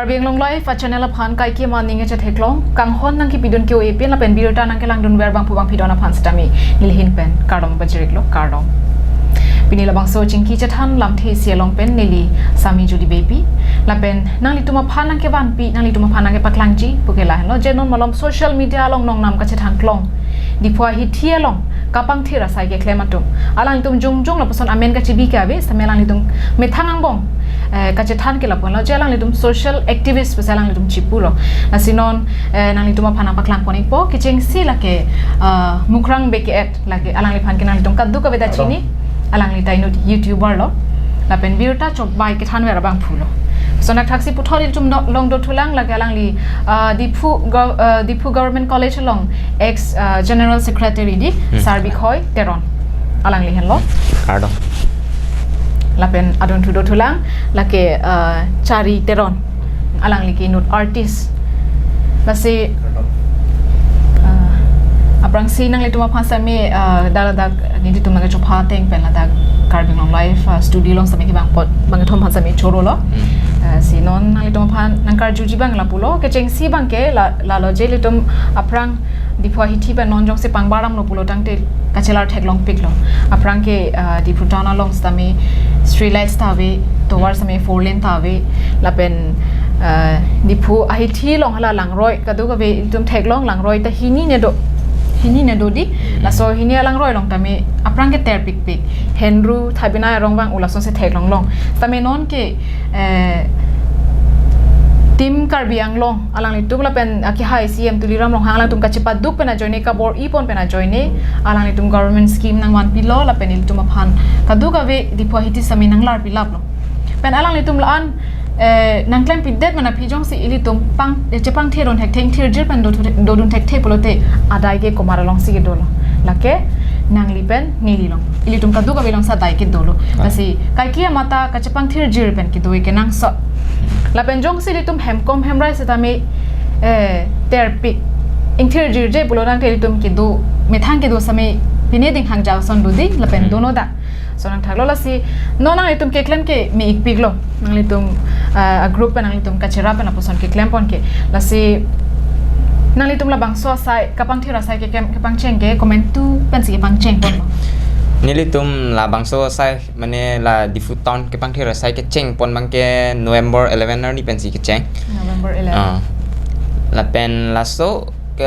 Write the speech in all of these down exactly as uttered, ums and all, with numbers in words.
Karbi Anglong Live a channel aphan kaikema ning kachetheklong, kanghon nangkepidun ke-oi pin lapen birta nangkelangdunver bangphu bangphi don aphan sitame nelihin pen kardom pajirlo, kardom. Pini labangso chingki chethan lamthe isi along pen neli Sami Julie Beypi lapen nanglitum aphan nangkevanpi, nanglitum aphan nangkepaklangji puke lahenlo, je non malom social media along nongnam kachethanklong, Diphu ahithi along kapangthir asai keklem atum, alanglitum jongjong lapuson amen kachebi ke ave, sitame alanglitum methang angbong, eh, kachethan ke lapu-anlo, je alanglitum social activist pusi alanglitum chipulo. Lasi non, eh, nanglitum aphan nangpaklang pon-ikpo, kechengsi lake, ah, Mukrang Bey ke-et, lake alangliphan ke nanglitum kadokave ta chini, alangli ta inut YouTuber lo. Lapen birta chokbai kethanver abangphulo. Lason thakthaksi puthot ilitum do-, long dothulang, lake alangli, ah, Diphu gov-, ah, Diphu Government College along ex, ah, General Secretary di, Hmm. Sarbikhoy Teron. Alangli henlo. Kardom. Lapen adunthu dothulang, lake, ah, Chari Teron. Alangli ke inut artist. Lasi, ah, aphrangsi nanglitum aphan sitame, ah, dak ladak nelitum nangkachopha ateng pen ladak Karbi Anglong Live, ah, studio along sitame kevang apot bangkethom aphan sitame chorolo. Hmm. Ah, si non nanglitum aphan nangkarjuji abang lapulo, kechengsi abangke la, lalo, je ilitum aphrang Diphu ahithi pen non jongsi pangbar damlo pulo tangte kachelar theklongpiklo. Aphrang ke, ah, Diphu town along sitame street lights ta ave, tovar sitame four lane ta ave, lapen, ah, Diphu ahithi along hala langroi kadokave ilitum theklong, langroi ta hini ne do, hini ne do di. Laso hini alangroi along tame aphrang ke terpikpik, henru thabinai arong vang-u lasonsi theklonglong. Sitame non ke, eh, Team Karbi Anglong alanglitum lapen akehai CEM Tuliram Ronghang alangtum kachepaduk pen ajoine, kabor-i pon pen ajoine, alanglitum government scheme nangvanpilo lapen ilitum aphan kadokave Diphu ahithi sitame nanglarpilaplo. Pen alanglitum la-an, eh, nangklempidet mena phi, jongsi ilitum pang, eh, chepangthir dun thekthe, ingthirjir pen do, dodun thekthe pulote adai ke komat alongsi kedolo? Lake nangli pen neli along, ilitum kadokave alongsi adai kedolo. Ah. Lasi kaikema ta kachepangthirjir pen kedo-i kenangsot. Lapen jongsi ilitum hemkom hemrai sitame, eh, terpik, ingthirjirje pulo tangte ilitum kedo, methang kedo sitame pine dinghang jaoson do di, lapen Hmm. dono da. Lason thakthaklo, lasi non nanglitum keklem ke me-ikpiklo. Nanglitum, ah, a group pen nanglitum kacherap pen lapuson keklem pon ke. Lasi nanglitum labangso asai, kapangthir asai keklem, kepangcheng ke komantu pensi kepangcheng ponlo? Nelitum labangso asai, mane la Diphu town kepangthir asai kecheng pon abangke November eleven arni pensi kecheng. November eleven. Ah. Lapen laso ke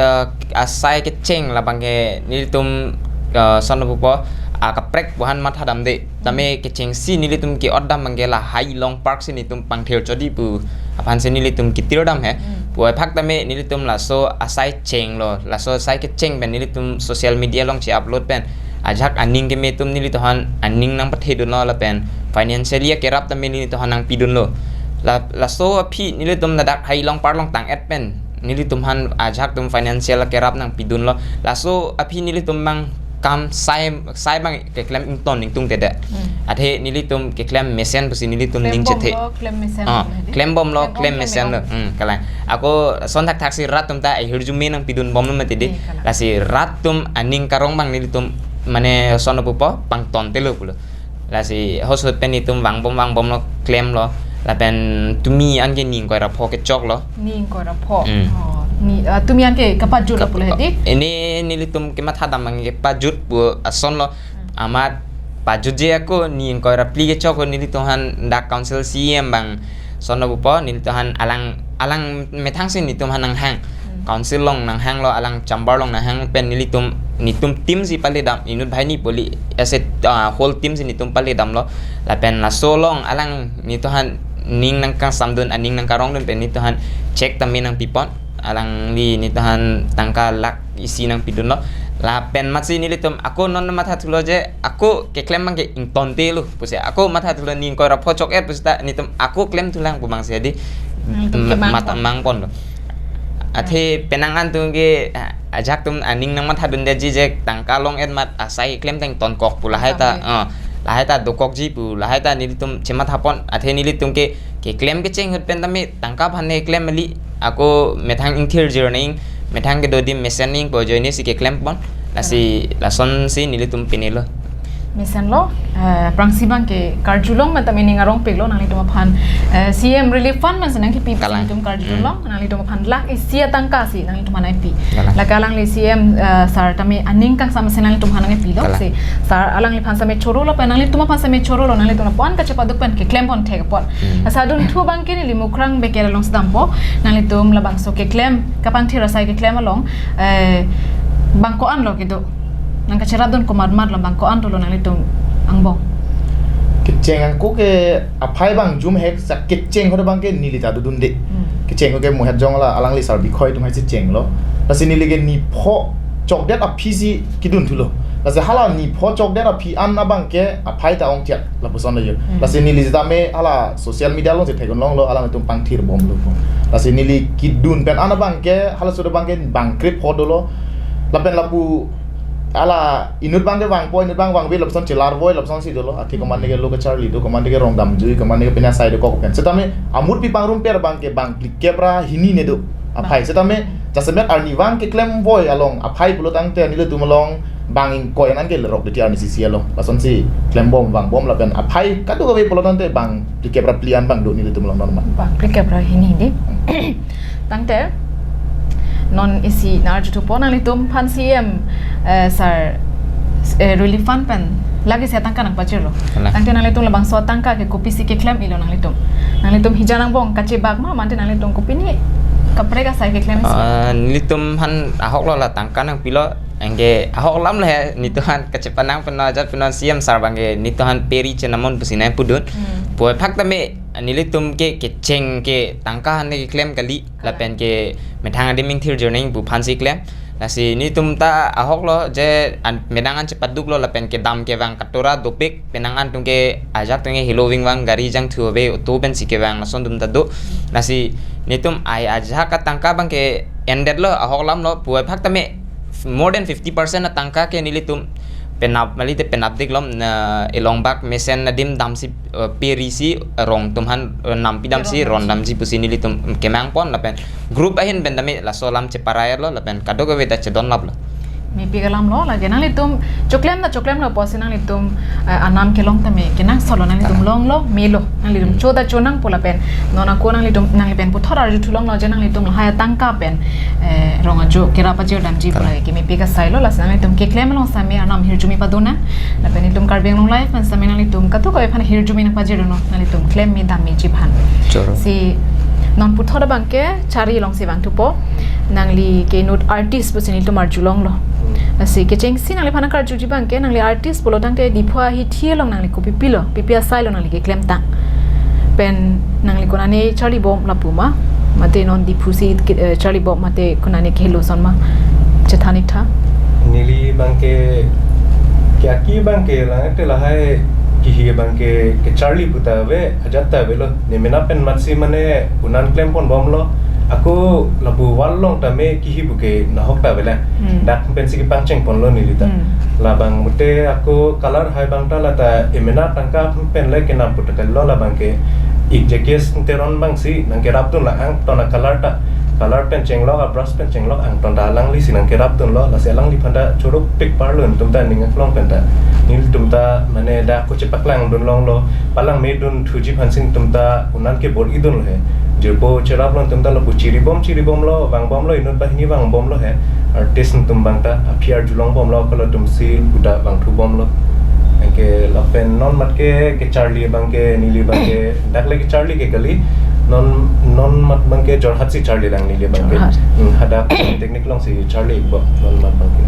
asai kecheng labangke nelitum, eh, son pupo, ah, kaprek pu aphan mathadamde. Tame kechengsi nelitum ke-otdam abangke la Hailong Park si nelitum pangthir chotji pu aphansi nelitum ketirdam he. Hmm. Pu aphak tame nelitum laso asai chenglo, laso asai kecheng pen nelitum social media along che-upload pen ajahak aning keme atum nelitum aphan aning nangpathedunlo lapen financially akerap tame nelitum aphan nangpidunlo. La, laso aphi nelitum ladak Hailong Park along tang-et pen nelitum aphan ajahak atum financial akerap nangpidunlo. Laso aphi nelitum abang kam sai, sai abang keklem ington ingtungtedetde. Hmm. Athe nelitum keklem mesen pusi nelitum ning chethe. Klembomlo, klem mesen Ah, pulo hedi. Klembomlo, klembom klem mesen mesen lo. Hmm, kalang. Ako lason thakthaksi rat atum ta ahirjume nangpidunbomlo mati di. Eh, kalang. Lasi rat atum aning karong abang nelitum mane son pupo pangtontelo pulo. Lasi hos hut pen itum vangbom vangbomlo, klemlo. Lapen tumi anke ni ingkoi ra pho kechoklo. Ni ingkoi ra pho. Hmm. Oh, ni, ah, tumi anke kapajutlo Kap-, pulo hedi? Ini nelitum kemathadam abang kepajut pu asonlo. Hmm. Amat pajutje ako ni ingkoi ra phli kechok ako nelitum aphan dak council CEM abang son pupo nelitum aphan alang, alang methangsi nelitum aphan nanghang. Hmm. Council along nanghanglo, alang chamber along nanghang pen nelitum, nelitum team si paledam, inut banghini poli, as a, ah, whole team si nelitum paledamlo. Lapen laso along alang nelitum aphan ning nangkangsamdun, aning nangkarongdun pen nelitum aphan cheque tame nangpipon. Alangli nelitum aphan tangka lakh isi nangpidunlo. Lapen amatsi nelitum ako non mathathulo je, ako keklem abangke ingtontelo pusi. Ako mathathulo ni ingkoi ra pho chok-et pusita nelitum ako klemthulang pu abangsi hedi. Nelitum ma-, kemang mata pon. Mang ponlo. Athe penang an atum ke, ah, ajahak atum aning nangmathadundetji je tangka long-et amat asai klemtang tonkok pu lahai ta, Sampai. Ah, lahai ta dokokji pu, lahai ta nelitum chemathapon, athe nelitum ke, keklem kecheng ahut pen tame tangka aphan ne klem kali, ako methang ingthirjir ning, methang kedo adim mesen ning pu ajoine si keklemponlo, lasi lasonsi nelitum pinelo. Mesenlo, eh, aphrangsi abangke karjulong mata meaning arong peklo nanglitum aphan, eh, C M relief fund mate nangkipi Kalang. Nanglitum karjulong, hmm, nanglitum aphan lakh isi atangka si nanglitum aphan nangpi. Kalang. Lake alangli C M, eh, sir tame aning kangsam si nanglitum aphan nangpilo. Kalang. Si sir alangliphan same chorolo pen nanglitum aphan same chorolo, nanglitum aphan kachepaduk pen keklem pon thek pon. Hmm. Asa adunthu abangke neli Mukrang Beker along si dampo, nanglitum labangso keklem, kapangthir asai keklem along, eh, bang ko-an lo kedo. Nangkacherapdun komat mat lo, bang ko-an dolo nanglitum angbong. Kecheng ako ke aphai bang jum hek sa kecheng hoda abangke neli ta dodunde. Hmm. Kecheng ako ke muhet jong la alangli sar bikhoi atum hai si chenglo. Lasi neli ke nipho chokdet aphi si kedun thulo. Lasi hala nipho chokdet aphi an abangke aphai ta ong thiak lapuson lo jo. Hmm. Lasi neli sitame hala social media along si theklong longlo, alanglitum pangthir bomlo. Lasi neli kedun pen an abangke halaso abangke bang krepho dolo. Lapen lapu hala inut abangke vangpo, inut abang vangve lapuson chelarvoi lapuson si dolo. Athe komat neke lo kacharli do, komat neke rong damjui, komat neke pini asai dokok pen. Sitame amut pi pangrum per abangke bang phlikep ra hini ne do aphai. Setame jasemet arnivang keklemvoi along aphai pulo tangte nelitum along bang ingkoi an ke lerok deti arni sisi along. Lasonsi klembom vangbom lapen aphai kadokave pulo tangte bang phlikep ra phli an bang do nelitum along non ma. Bang phlikep ra hini dei. Tangte non isi nang-arjuthupo, nanglitum aphan C M, eh, sir, eh, relief fund pen lakh isi atangka nangpajirlo. Kalang. Tangte nanglitum labangso atangka ke kopisi keklem-ilo nanglitum? Nanglitum hijan angbong kachebak ma, mate nanglitum kopine kaprek asai keklem isi? Ah, nelitum aphan ahok lo la tangka nangpilo, anke ahok alam le, netum aphan kachepanang pen ajat pen C M sir abangke netum aphan peri chenamon pusi nangpudun. Hmm. Puvoiphak tame nelitum ke kecheng ke tangka an keklem kali. Lapen ke methang adim ingthir jurneng pu aphan si klem. Lasi netum ta ahok lo je an, medang an chepaduk lo lapen kedam kevang katora dopik, penang an atum ke ajak atum ke helo vingvang, gari jangthu ave, auto pensi kevang lason atum ta do. Lasi netum ai ajak atangka abangke endetlo, ahok alam lo, puvoiphak tame more than fifty percent atangka ke nelitum penap, malite penap diklom, na elongbak mesen adim damsi, eh, peri si rong atum aphan, eh, nampi damsi, kalang, ron damsi pusi nelitum kemang pon lapen group ahin pen tame laso alam cheparai lo lapen kadokave ta chedon laplo. Mepik alam lo, lake nanglitum choklem ta choklemlo pusi nanglitum, eh, anam kelong tame kenangsot lo, nanglitum, kalang, longlo, melo, nanglitum, hmm, cho ta chonangpo lapen non ako nanglitum, nanglipen puthot arjuthu longlo je nanglitum lahai atangka pen, eh, rong ajo kerap ajir damji, kalang, pulai ke mepik asai lo, lasi nanglitum keklem along same anam hirjume padonang. Lapen nelitum Karbi Anglong Live pen same nanglitum kadokave aphan hirjume nangpajir non, nanglitum klem me dam meji aphan. Choro. Si non puthot abangke Charli along si vangthupo. Nangli ke inut artist pusi nelitum arjulonglo. Hmm. Lasi kechengsi nangliphan nangkarjuji abangke nangli artist pulo tangte Diphu ahithi along nangli kopi pilo, pipi asai lo nangli keklemtang? Pen nangli konane charlibom lapu ma, mate non Diphu si ke, eh, charlibom mate konane kehelo ason ma, chethan ik tha. Neli abangke, ke aki abangke, lang te lahai kihi abangke kecharli pu ta ave, ajat ta avelo. Ne mena pen matsi mane unan klem ponbomlo. Ako lapu wall along tame kihi pu ke nahok ta avela. Hmm. Dak pensi kepangcheng ponlo neli ta. Hmm. Labang mute ako color hai abang ta la ta emena tangka pen le kenam pu ta kalilo, labang ke ik Jackie S Teron abangsi nangkerapdun la angton a-color ta. Color pen chenglok, a-brush pen chenglok, angton ta alangli si nangkerapdunlo, lasi alangliphan ta choro pik parlo, netum ta ning aklong pen ta. Nelitum ta mane dak ako chepaklangdun longlo, palangmedun thuji aphansi netum ta unan kebor-idunlo he. Jirpo cheraplo netum ta lapu chiribom chiribomlo, vangbomlo, inut banghini vangbomlo he. Artist netum abang ta aphi arjulongbomlo, kalo atum si pu ta vangthubomlo. Anke lapen non mat ke, kecharli abangke, neli abangke, dak le kecharli ke kali, non, non mat abangke Jorhat si charlilang neli abangke. Jorhat. Hmm, hadak Polytechnic along si charli ikbo, non mat abangke.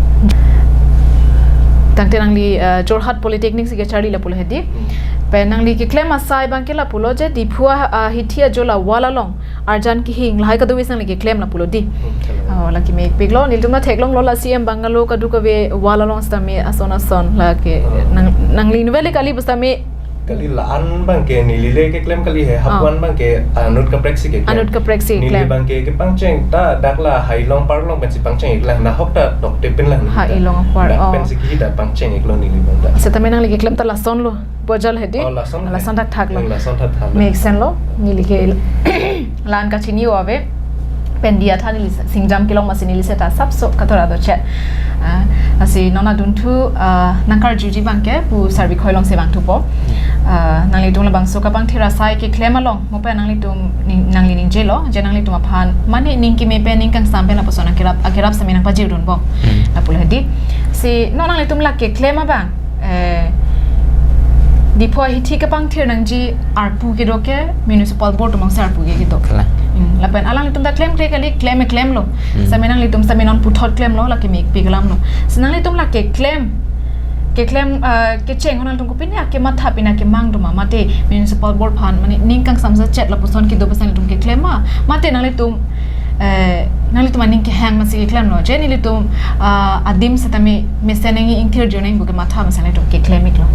Tangte nangli, eh, Jorhat Polytechnic si kecharli lapulo he dei. Hmm. Pen nangli keklem asai abangke lapulo je Diphu a, ahithi ajo la wall along arjan kehing lahai kadokave si nangli keklem lapulo dei. Hmm, kalang. Oh, lake mepiklo, nelitum ta theklonglo la C M bungalow kadokave wall along sitame ason ason lake, oh, nang, nangli inutvet le kali pusitame. Kali la-an abangke neli le keklem kali he, ah, hapu-an abangke anut kaprek si keklem. Anut kaprek si keklem. Neli abangke kepangcheng ta dak la Hailong Park along pensi pangcheng iklang, nahok ta tokte pinlang. Hailong Park, dak, oh, pensi kihi ta pangcheng iklo neli abang ta. Setame nangli keklem ta lasonlo, bojal he dei. Oh, lason he. Lason thakthaklo. Eh, lason thakthaklo. Mesen lo, neli ke la-an kachini ave. Pen diya tha neli singjam kelong masi neli seta sapso katora do chet. Ah, lasi non adunthu, ah, nangkarjuji abangke pu Sarbik Khoilong si vangthupo. Ah, nanglitum labangso kapangthir asai keklem along mo pen nanglitum ning, nangli ningjelo, je nanglitum aphan mane ning keme pen ning kangsam pen lapuson akerap, akerap sami nangpajirdunbom. Hmm. Lapu hedi. Si non nanglitum la keklem abang, eh, Diphu ahithi kapangthir nangji arpu kedo ke municipal board atum si arpu ke kedo. Kalang. Hmm, lapen alanglitum ta klemkle kali, klem klemlo. Hmm. Sami nanglitum sami non puthot klemlo, la kemepik alamlo. Si nanglitum la keklem, keklem, eh, kecheng ho nanglitum kopine akematha pine akemang do ma, mate municipal board aphan mane ning kangsam sa chet lapuson kedo pen si nanglitum keklem ma, mate nanglitum, eh, nanglitum aning kehang masi keklemlo. Je nelitum, ah, adim setame mesen nangji ingthir jo nangji pu kematha masi nelitum keklem iklo.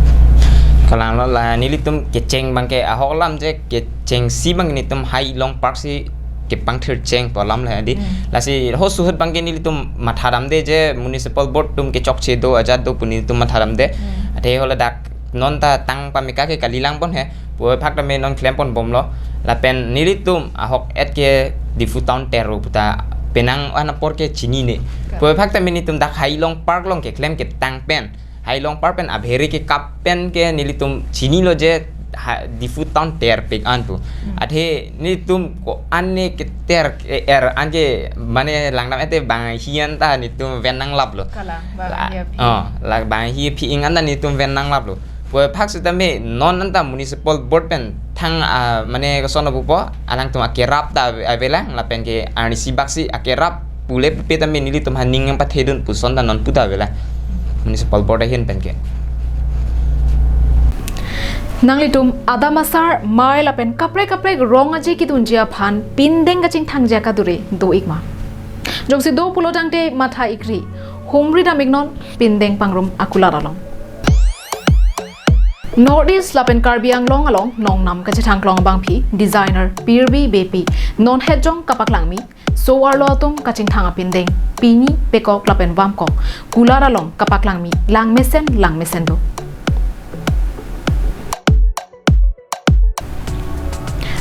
Kalanglo, la nelitum kecheng abangke ahok alam je kechengsi abang nelitum Hailong Park si kepangthir cheng pu alam le di. Hmm. Lasi ho suhut abangke nelitum mathadamde je municipal board atum kechokche do ajat do pu nelitum mathadamde. Hmm. Athe ho ladak non ta tang pameka ke kalilang pon he. Puvoiphak tame non klemponbomlo. Lapen nelitum ahok et ke Diphu town terro puta penang an apor ke chinine. Ka. Puvoiphak tame nelitum dak Hailong Park along keklem ketang pen, Hailong Park pen abhere kekap pen ke nelitum chinilo je ha, Diphu town terpik an pu. Hmm. Athe nelitum ko-an ne keter ke er an ke mane langdam ete bang hian ta nelitum ven nanglaplo. Kalang, bang La, hian pi. Oh, la bang hian pi ing an ta nelitum ven nanglaplo. Puvoiphak setame non anta municipal board pen thang, ah, mane koson pupo, alangtum akerap ta ave-, avelang, lapen ke arnisi baksi akerap pule pupe tame nelitum aning nangpathedun puson ta non puta avelang municipal board ahin pen ke. Nanglitum adam asar, mei lapen kaprek kaprek rong aje kedunji aphan pindeng kachingthangji akadure do ikma? Jongsi do pulo tangte matha ikri, humri dam iknon pindeng pangrum akulat along. North East lapen Karbi Anglong along nongnam kachethang klong abangpi designer Pirbi Beypi non hetjong kapaklangmi so-arlo atum kachingthang apindeng pini, pekok lapen vamkok kulat along kapaklangmi langmesen langmesen do.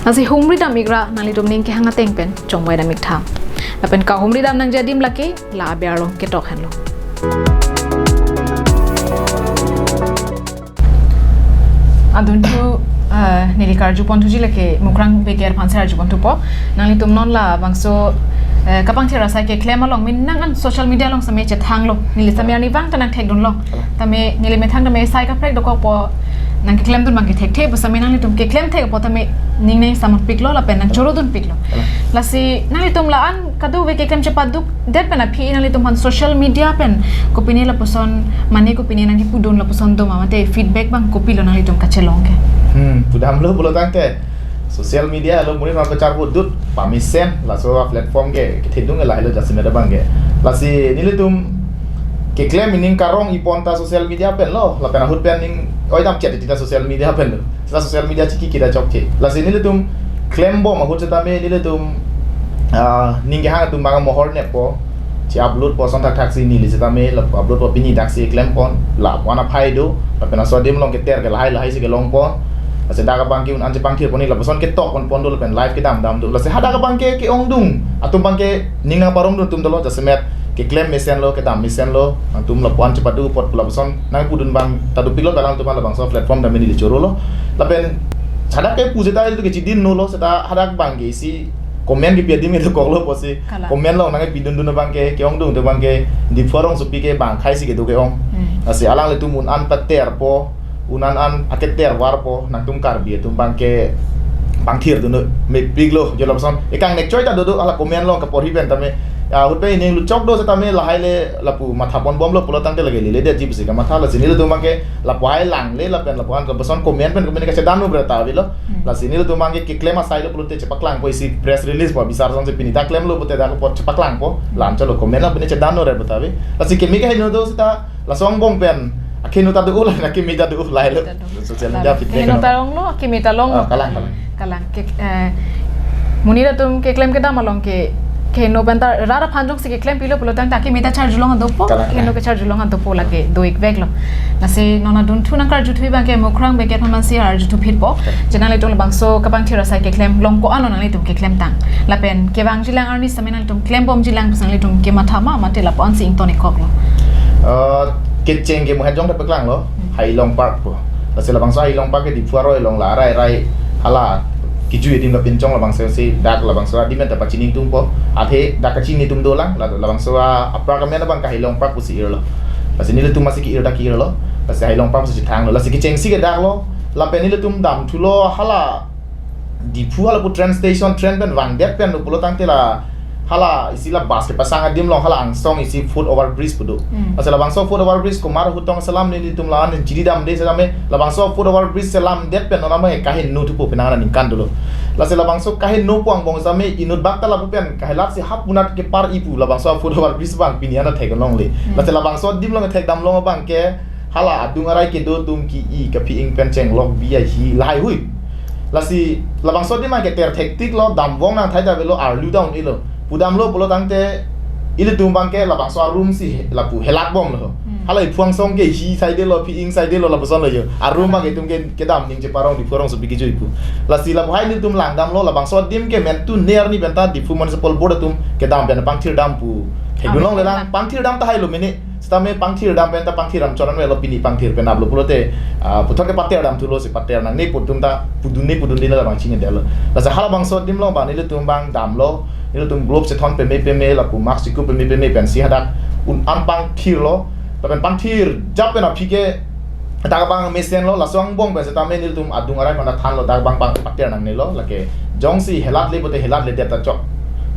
Lasi humri dam ikra nanglitum ning kehang ateng pen chongvai dam iktha. Lapen kahumri dam nangji adim lake la aber along ketok henlo. Adunthu, eh, neli karjuponthuji lake Mukrang Beker aphan si arjuponthupo. Nanglitum non labangso, eh, kapangthir asai keklem along mane nang an social media along sami chethanglo. Neli sami arni vang ta nangthekdunlo. Tame neli methang tame sai kaprek dokokpo, nangkeklemdun abangke thekthe, pu sami nanglitum keklem thekpo tame ning nangsamutpiklo lapen nangchorodunpiklo. Lasi nanglitum la-an kadokave keklem chepaduk det pen aphi nanglitum aphan social media pen kopine lapuson mane kopine nangkepudun lapuson do ma, mate feedback abang kopilo nanglitum kachelong ke? Hmm, pudamlo pulo tangte social media lo monit aphan kacharpudut pamesen laso platform ke kethedung lahelo jasemet abangke. Lasi nelitum keklem ining karong ipon ta social media penlo, lapen ahut pen ning oi dam chet ta social media penlo. Seta social media chiki kita chokche. Lasi nelitum klembom ahut setame nelitum, ah, ning kehang atum abang mohor neppo, che-upload po son thakthak si neli setame la upload po pini daksi klempon, la wana phai do, lapen aso adim along keter ke lahai lahai si kelongpon. Lasi dak abangke un an chepangthirpon ik lapuson ketokponpon do lapen live kedam dam do. Lasi hadak abangke ke-ongdung atum abangke ning nangparongdun atum dolo, jasemet keklem mesenlo, kedam mesenlo, atum lapuan chepadu apot lapuson nangpudun abang ta dopiklo, kalang atum labangso platform tame neli chorolo. Lapen hadak kepu seta ilitum kechidinlo, seta hadak abangke isi comment kepi adim kedokoklo pusi. Kalang. Comment along nangpidundun abangke, ke-ongdung atum abangke Diphu arongsopi ke bang khei si kedo ke-ong. Hmm. Lasi alanglitum un an paterpo, un an an aketer varpo, nangtum Karbi atum abangke pangthirdun mepiklo, jo lapuson. Ekang nek choi ta dodo, hala comment along kaporhi pen tame. Ya, ahut pen ining luchok do setame lahai le lapu mathaponbomlo pulo tangte lake lele detji pusi kamatha, lasi nelitum abangke lapu hai langle lapen lapu an kapuson comment pen comment kachedamno bre ta avelo. Hmm. Lasi nelitum abangke keklem asai lo pulote chepaklangpo, isi press release po bisar song si pini ta klemlo pute dak po chepaklangpo. Hmm. La-an cholo comment la pini chedamno re puta ave. Lasi keme kaheno do seta laso angbong pen akeheno ta do, la keme ta do lahelo. Ta do. Social media feedback keheno no. Ta longlo, keme ta longlo. Ah, kalang, kalang. Kalang ke, eh, monit atum keklem kedam along ke Kehingno pen ta rat aphan jongsi keklem pilo pulo tangte akimi ta charjulong an dopo, Kalang, kehingno kalang. Kecharjulong an dopo lake do-ik veklo. Lasi non adunthu nangkarjuthu abang ke Mukrang Bey ke aphan si arjuthu phitpo. Kalang. Je nanglitum labangso kapangthir asai keklem along ko-an nanglitum keklemtang. Lapen kevangjilang arni sitame nanglitum klembomjilang pu nanglitum kematha ma mate lapu-an si ington-ikkoklo. Eh, kecheng ke muhet jong ta paklanglo, Hmm. Hailong Park pu. Lasi labangso Hailong Park ke Diphu aroi along la arai arai hala kejui adim kapinchong labangso si dak labangso adim pen ta pachini ingtungpo. Athe dak kachini atum dolang, la labangso a, a-park amen abang ke Hailong Park pusi irlo. Lasi nelitum masi ke-ir ta ke-irlo. Lasi Hailong Park pusi chethanglo. Lasi kechengsi ke daklo. Lapen nelitum damthulo hala Diphu hala pu train station, train pen vangdet pen lo pulo tangte la hala isi la bus kepasang adim along hala angsong isi foot over bridge pu do. Hmm. Lasi labangso foot over bridge komat ahut tong selam nelitum la-an chiri damde sitame labangso foot over bridge selamdet pen non abang ke kaheno thupo penang aningkan dolo. Lasi labangso kaheno pu angbong sitame inut bak ta lapu pen kahelat si hap punat kepar-i pu labangso foot over bridge abang pini an ta theklongle. Hmm. Lasi labangso adim along thekdamlong abang ke hala adung arai kedo atum ke-i kapi-ing pen chenglok bi ahi lahai hui. Lasi labangso adim abang ke ter thektiklo, damvong nangthai ta avelo, arlu ta un-elo. Pudamlo pulo tangte ilitum abang ke labangso arum si he-, lapu helatbomlo. Hmm. Hala iphu angsong ke hi saidelo, pi-ing saidelo lapuson lo jo. Arum abang ke itum ke kedam ning cheparong Diphu arongsopi kejui pu. Lasi lapu hai nelitum langdamlo, labangso adim ke mentu ner ni pen ta Diphu Municipal Board atum kedam pen pangthir dam pu. Thekdunlongle lang, Ah, pangthir dam tahai lo mene. Sitame pangthir dam pen ta pangthir dam choran avelo, pini pangthir pen aplo pulote, ah, puthot ke pater damthulo si pater nangne pu atum ta pudunne pudunde la abang chinidetlo. Lasi halabangso adim along abang nelitum abang damlo, nelitum gloves chethon peme peme lapu mask chekup peme peme pensi hadak un-an pangthirlo, lapen pangthir jap pen aphi ke dak abang mesenlo, laso angbong pen sitame nelitum adung arai aphan ta thanlo, dak abang pang pater nangnelo, lake jongsi helatle pute helatledet ta chok.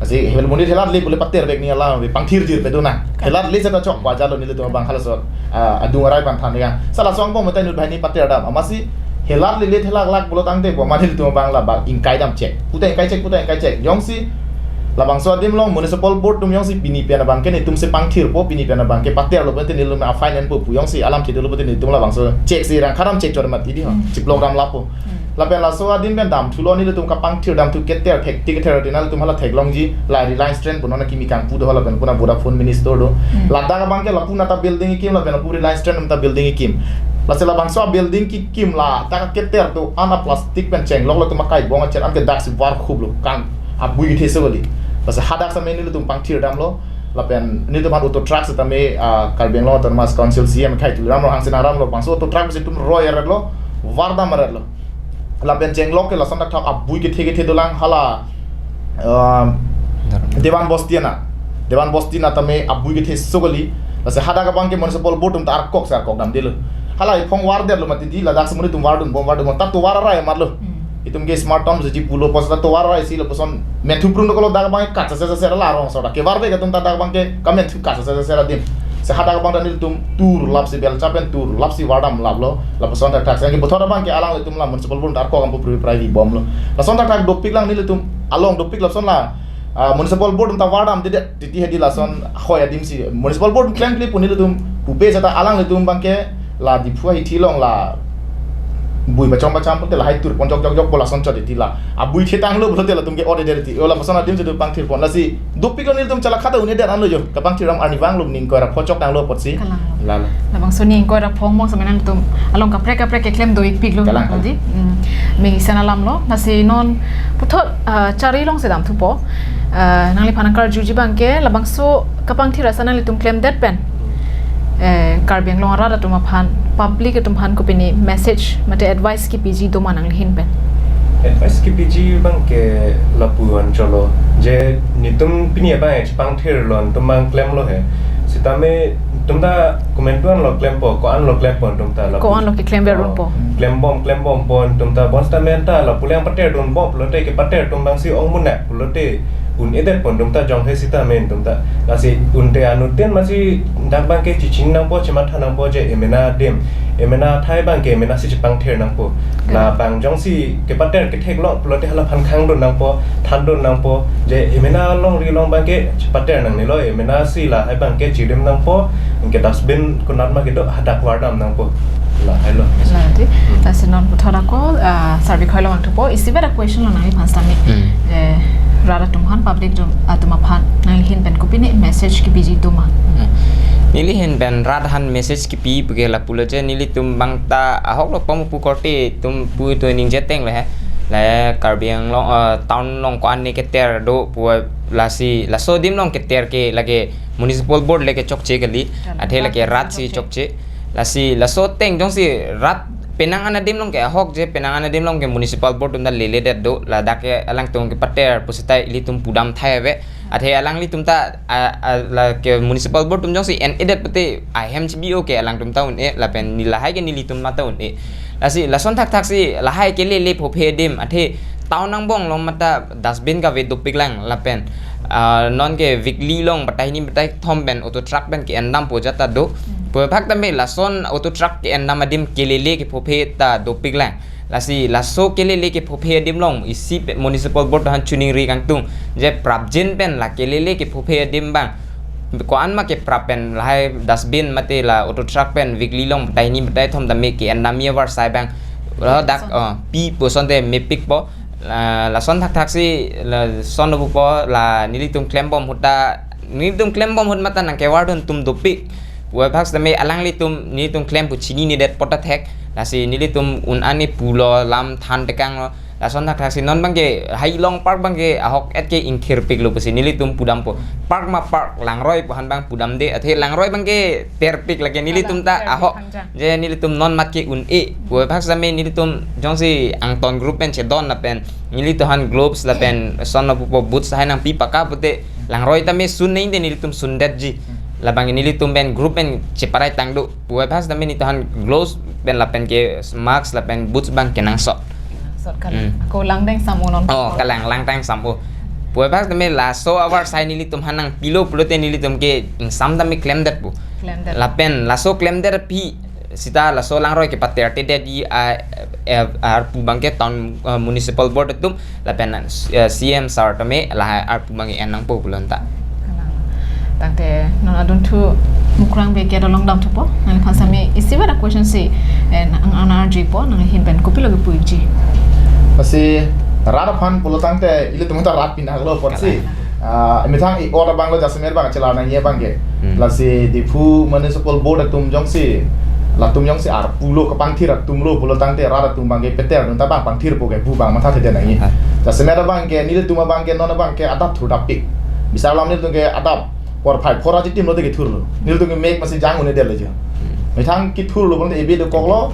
Lasi hevel monit helatle pule pater vek ni alam, pangthir thir pe do nang. Ka- Helatle seta chok pu ajatlo nelitum abang halaso, ah, adung arai aphan than ya. Sa laso angbong pen ta inut banghini pater dam. Amatsi helatlele thelaklak pulo tangte pu amat nelitum abang la abang ingkai damchek. Puta ingkaichek, puta ingkaichek. Jongsi labangso adim along Municipal Board atum jongsi pini pen abang ke netum si pangthirpo, pini pen abang ke paterlo pute nelitum a-fine enpo pu jongsi alam chedolo pute netum labangso chek si rang kharam chek chor mati di ho. Hmm. Chiplok ram lapo. Hmm. Lapen laso adim pen damthulo, nelitum kapangthir damthu keter thektik keter di nelitum hala theklongji la Reliance Trend pu non akimi kangpu do, lapen puna Vodafone Mini Store do. Hmm. Ladak abang ke lapu nata building kekim, lapen lapu Reliance Trend nata building kekim. Lasi labangso building kekim la ta keter do-an aplastic pen chenglok latum akai bong acher an ke dak si var khuplo, kang abui kethe so kali. Lasi hadak sitame nelitum pangthir damlo. Lapen nelitum aphan auto truck sitame, ah, Karbi Anglong Autonomous Council C E M akhai Tuliram Ronghang si nangramlo, bangso auto truck si itum roi aretlo, vardam aretlo. Lapen chenglok ke lason thakthak abui kethe kethe dolang hala, ah, Dewan Bosti ana. Dewan Bosti ana tame abui kethe so kali. Lasi hadak abang ke Municipal Board atum ta arkok si arkok damdelo. Hala iphong vardetlo mati di, ladak si monit atum vardunbom vardunbom ta tovar arai amatlo. Hmm. Itum ke smart town si pulo, pos ta tovar arai si lapuson menthu prung dokolo, dak abang ke kat sase sase la arongso ta kevar vek atum ta dak abang ke kamenthu kat sase sase adim. Si hadak abang ta nelitum tur lapsi belcha pen tur lapsi vardam laplo, lapuson thakthak. Sehingga puthot abang ke alanglitum la Municipal Board ta arkok atum pu pri pri bomlo. Lason thakthak dopik lang nelitum along dopik lapuson la, ah, Municipal Board atum ta vardamdedet titi hedi lason hoi adim si. Municipal Board klemkle pu nelitum pupe seta alanglitum abang ke la Diphu ahithi along la bui pachom pacham pute lahai tur pon jok jok jok pu lason chot titi la. Abui thetanglo pulote latum ke ode der ti. O lapuson adim si itum pangthirpon. Lasi dopiklo nelitum chala khata un-edet anlo jo. Kapangthir dam arnivang lo ning koi ra pho chok tanglo apotsi. Kalang. Lalo. Labangso ning koi ra pho angbong sitame nangtum along kaprek kaprek keklem do-ikpiklo. Kalang, kalang. Di. Hmm. Mesen alamlo. Lasi non puthot, ah, chari along si damthupo. Ah, nangliphan nangkarjuji abang ke labangso kapangthir asai nanglitum klemdet pen, eh, Karbi Anglong arat atum aphan, public atum aphan kopine message mate advice kipiji do ma nanglihin pen? Advice kipiji abang ke lapu-an cholo. Je netum pini abang chepangthirlo, netum abang klemlo he. Sitame netum ta komantu anlo klempo, ko-anlo klempo netum ta lapu. Ko-anlo keklem ver Oh, unpo. Klembom, klembompo netum ta. Bonsitame anta lapu le-ang paterdunbom pulote kepater atum abang si ong munak pulote un-edetpo netum ta jong he sitame netum ta. Lasi unte anuttin masi dak abang ke chechini nangpo, chematha nangpo je emena adim, emena athai abang ke emena si chepangthir nangpo. La Hmm. bang jongsi kepater ketheklong pulote halaphan khangdun nangpo, thandun nangpo, je emena alongri along abang ke chepater nangnelo, emena si lahai abang ke chirim nangpo, anke dustbin konat ma kedo hadak vardam nangpo. Lahai lo. La di, Hmm. lasi non puthot ako, ah, sarbik hoi lo vangthupo, isivet a-question lo nangliphan sitame. Hmm. Eh, rat atum aphan, public atum, atum aphan nangli ahin pen kopine message kepiji atum ma? Hmm. Neli ahin pen rat aphan message kepi puke lapulo je, nelitum bangta ahok lo pong pu korte atum pu tu ningje teng le he. La Karbi Anglong, eh, town along ko-an ne keter do pu, lasi laso adim along keter ke lake municipal board le kechokche kali. Kan, athe lake rat rat si chokche. Chokche. Lasi laso ateng jongsi rat penang an adim along ke ahok je, penang an adim along ke municipal board atum ta lele det do, ladak ke alangtum kepater pusita ilitum pudam thai ave. Athe alanglitum ta, a, a, lake municipal board atum jongsi en-e det pute ahem chibi-o ke alangtum ta un-e, lapen neli lahai ke nelitum mata un-e. Lasi lason thakthak si lahai kelele phophe adim, athe town angbong along mate dustbin kave dopik lang lapen, ah, non ke weekly along batai hini batai thom pen auto truck pen ke-endam pu ajat ta do. Hmm. Pu phak tame lason auto truck ke-endam adim kelele kephophe ta dopik lang. Lasi laso kelele kephophe adim along isi pe municipal board aphan choningri kangtung je prapjin pen la kelele kephophe adim abang ko-an ma keprap pen lahai dustbin mate la auto truck pen weekly along batai hini batai thom tame ke-endam-i avarsai abang ladak, oh, pi pu asonte mepikpo. La, lason thakthak si lason lo pupo, la nelitum klembom ahut ta, nelitum klembom ahut mate nangkevardun atum dopik. Pu phak sitame alanglitum nelitum klem pu chinine det apot ta thek. Lasi nelitum un-an ne pulo, lam than tekanglo. Lason thakthak si non abang ke Hailong Park abang ke ahok et ke ingthirpiklo pusi nelitum pudampo. Park ma park, langroi pu aphan abang pudamde, athe langroi abang ke terpik lake nelitum ta, kalang, terpik ahok. Hangjang. Je nelitum non mat ke un-e. Pu phak sitame nelitum jongsi Angton group pen chedon lapen nelitum aphan gloves lapen lason lo pupo boots hai nangpi paka pute langroi tame sun nangji te nelitum sundetji. Hmm. Labang nelitum pen group pen cheparai tang do. Pu phak sitame nelitum aphan gloves pen lapen ke mask lapen boots abang kenangsot. Kenangsot kali. Hmm. Ako langdeng sam-o non. Oh, kalang, langdeng sam-o. Pu phak sitame laso avarsai nelitum aphan nangpilo pulote nelitum ke ingsam tame klemdet pu. Klemdet. Lapen laso klemdet aphi sita laso langroi kepater te det di, ah, eh, arpu abang ke town, ah, municipal board atum lapen, eh, C M sir tame lahai arpu abang en nangpo pulo ta. Tangte non adunthu Mukrang Bey ke dolong damthupo. Nangphan sami isi bada question si, eh, nang, nang, nang arjupo, nangli ahin pen kopilo kepuji? Lasi rat aphan pulo tangte ilitum ta rat pinaklo apotsi. Kalang. Ah, methang i-ot abang lo jasemet abang chelar nangji abang ke. Hmm. Lasi Diphu Municipal Board atum jongsi, latum jongsi arpu lo, kapangthir atum lo pulo tangte rat atum abang ke peter atum ta abang pangthirpo ke pu abang mathathedet nangji. Ha. Jasemet abang ke nelitum abang ke non abang ke adap thurdapik. Bisar alam nelitum ke adap porphai phor aji tim lote kethurlo. Nelitum ke mek masi jang un-edet le jo. Hmm. Methang kethurlo bonte ebe dokoklo.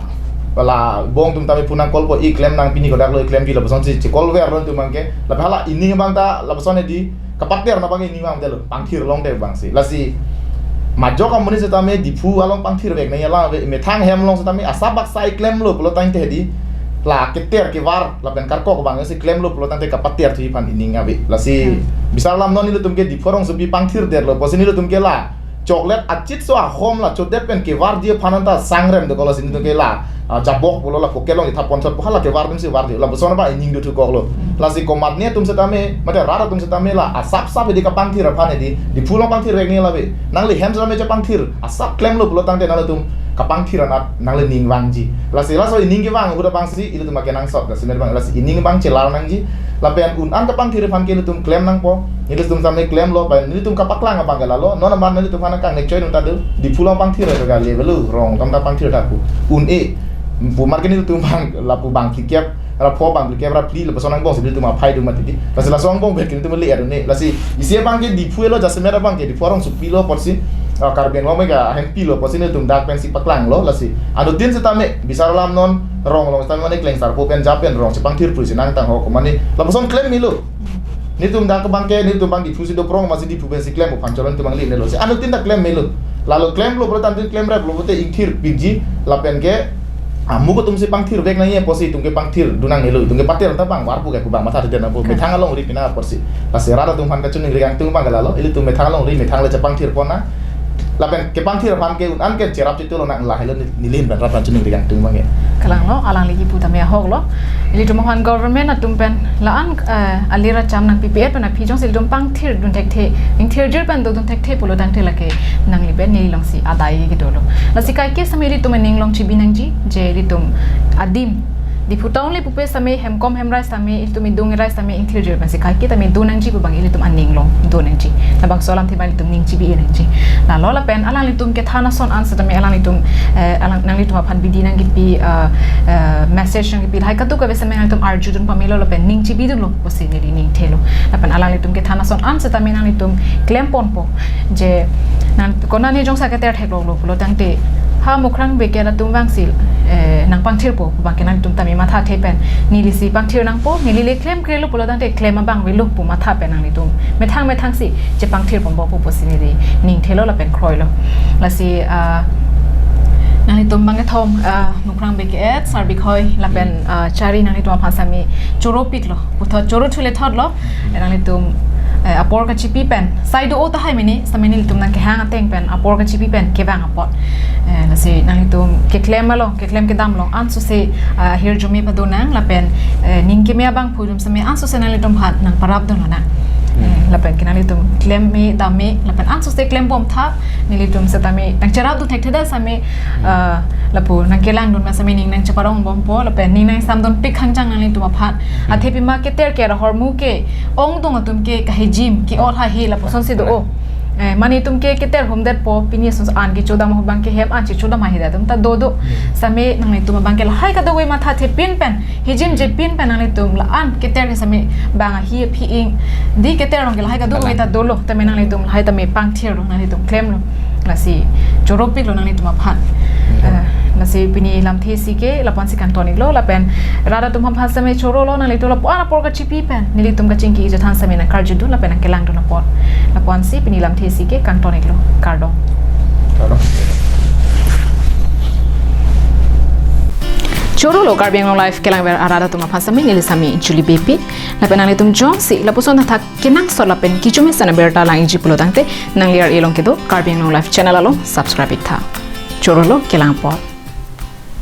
Hala angbong atum tame pu nangkolpo, i klem nang pini kodak lo, i klem pilo, lapuson si chekolverlo nelitum abang ke. Lapen hala ining abang ta lapuson hedi kapater na abang ining abang detlo, pangthir longdet abang si. Lasi majok amonit setame Diphu along pangthirvek nangji alam ave, methang hem along setame asap baksa i klemlo pulo tangte hedi la keter kevar lapen karkok abang si klemlo pulo tangte kapater thuji aphan ining ave. Lasi, hmm, bisar alam non nelitum ke Diphu arongsopi pangthirdetlo apotsi nelitum ke la chocolate achitso ahom la chodet pen kevarji aphan anta sangrem dokoklo, si nelitum ke la, ah, jabok pulo la pocket along ithap pon thot pu hala kevar atum si varji, lapuson abang ining dothu koklo. Lasi komatne atum setame, mate rat atum setame la asap sap hedi kapangthir aphan hedi, Diphu along pangthirvek nangji alam ave. Nangli hem setame chepangthir, asap klemlo pulo tangte nanglitum kapangthir anat nangli ning vangji. Lasi laso ining kevang ahut abang si ilitum akenangsot, lasi mer abang, lasi ining abang chelar nangji. Lapen un-an kapangthir aphan ke ilitum klem nangpo. Nelitum tame klemlo, pen nelitum kapaklang abang ke lalo. Non amat nelitum aphan kangnek choi nung ta do. Diphu along pangthir ave kali avelo, rong atum ta pangthir ta pu. Un-e. Pu mar ke nelitum abang, lapu bangphlikep ra pho, bangphlikep ra phli, lapuson angbong si nelitum aphai do mati di. Lasi laso angbong pen ke nelitum le-er un-e. Lasi isi abang ke Diphu lo, jasemet abang ke Diphu arongsopi lo apotsi, ah, Karbi Anglong Mega ahempilo apotsi nelitum dak pensi paklanglo. Lasi anuttin setame bisar alam non rong along setame mane klengsarpo pen ja pen rong chepangthir pusi nangtang ho komane lapuson klem melo. Nelitum dak abang ke, nelitum abang Diphu si do prong masi Diphu pensi klem aphan cholon tum abang le-etlo. Si anuttin ta klem melo. Lalo klemlo pulo tangte klemreplo pute ingthirpikji lapen ke amuk atum si pangthirvek nangji apotsi itum ke pangthir dun nangnelo, itum ke pater ta abang varpo ke pu abang mathathedet nangpo. Methang alongri pina apotsi. Lasi rat atum aphan kachiningri kangtung abang ke lalo, ilitum methang alongri, methang le chepangthir pon nang. Lapen kepangthir aphan ke un-an ke cherap chetulong nang lahelo, neli ahin pen rat aphan chiningri kangtung abang ke. Kalanglo, alangli kipu tame ahoklo. Ilitum aphan government atum pen la-an, eh, alir acham nangpipe-et pen aphi jongsi ilitum pangthir dun thekthe, ingthirjir pen dodun thekthe pulo tangte lake nangli pen neli alongsi adai kedolo. Lasi kaike setame ilitum aning along chibi nangji, je ilitum adim Diphu town le pupe sitame hemkom hemrai sitame ilitum idung irai sitame ingthirjir pensi kaike tame do nangji pu abang ilitum aning along do nangji. Labangso alamthe abang ilitum ning chibi nangji. Lalo lapen alanglitum kethan ason an sitame alanglitum, eh, alang nanglitum aphan bidi nangkipi, eh, eh, message nangkipi lahai kadokave sitame nanglitum arjudun pamelo lapen ning chibidunlo pusi neli ning thelo. Lapen alanglitum kethan ason an sitame nanglitum klemponpo. Je nang konane jongsi keter theklonglo pulo tangte ha Mukrang Bey-et atum vangsi, eh, nangpangthirpo pu abangke nanglitum tame mathathe pen neli si pangthir nangpo, neli le klemkrelo pulo tangte klem abang avelo pu matha pen nanglitum methang methangsi chepangthirponpo pu pusi neli ning thelo lapen kroilo. Lasi, ah, nanglitum bangkethom, ah, Mukrang Bey-et, Sarbik Hoi lapen, ah, Chari nanglitum aphan sitame choropiklo. Puthot choro thule thotlo. Nanglitum, eh, apor kachipi pen. Sai do-o tahai mene, sitame nelitum nangkehang ateng pen apor kachipi pen kevang apot. Eh, lasi nanglitum keklem along, keklem kedam along ansose, ah, hirjume padonang lapen, eh, ning keme abangphu atum sitame ansose nanglitum aphan nangparapdun lonang. Eh, lapen ke nanglitum klem me dam me lapen ansose klembom tha, nelitum sitame nangcherapdun thekthedet sitame, ah, lapu nangkelangdun ma sitame ning nangcheparongbompo lapen ning nangsamdunpik hangjang nanglitum aphan. Athe pima keter ke ahormu ke ongdung atum ke kahijim ke-ot hahe lapusonsi do-o. Eh, mane itum ke keter humdetpo, pini ason an kechodam ahut abangke hem an chechodam hahe atum ta dodo. Sitame nanglitum abangke lahai kadokave mathathepin pen, hijimjepin pen nanglitum la-an keter ke sitame bang ahi aphi ing. Di keter along ke lahai kadokave ta dolo, tame nanglitum lahai tame pangthirlo, nanglitum klemlo. Lasi choropiklo nanglitum aphan. Eh, lasi pini lamthe isi ke lapu-ansi kangton-iklo lapen rat atum aphan sitame chorolo, nanglitum lapu-an apor kachipi pen nelitum kachingki ijathan sitame nangkarjudun lapen nangkelangdun apot. Lapu-ansi pini lamthe isi ke kangton-iklo. Kardom. Chorolo Karbi Anglong Live kelangver arat atum aphan sitame neli sitame Julie Beypi. Lapen nanglitum jongsi lapuson athak kenangsot lapen kecho mesen abirta lang-ikji pulo tangte nangli ar-e along kedo Karbi Anglong Live channel along subscribe-iktha. Chorolo, kelang apot.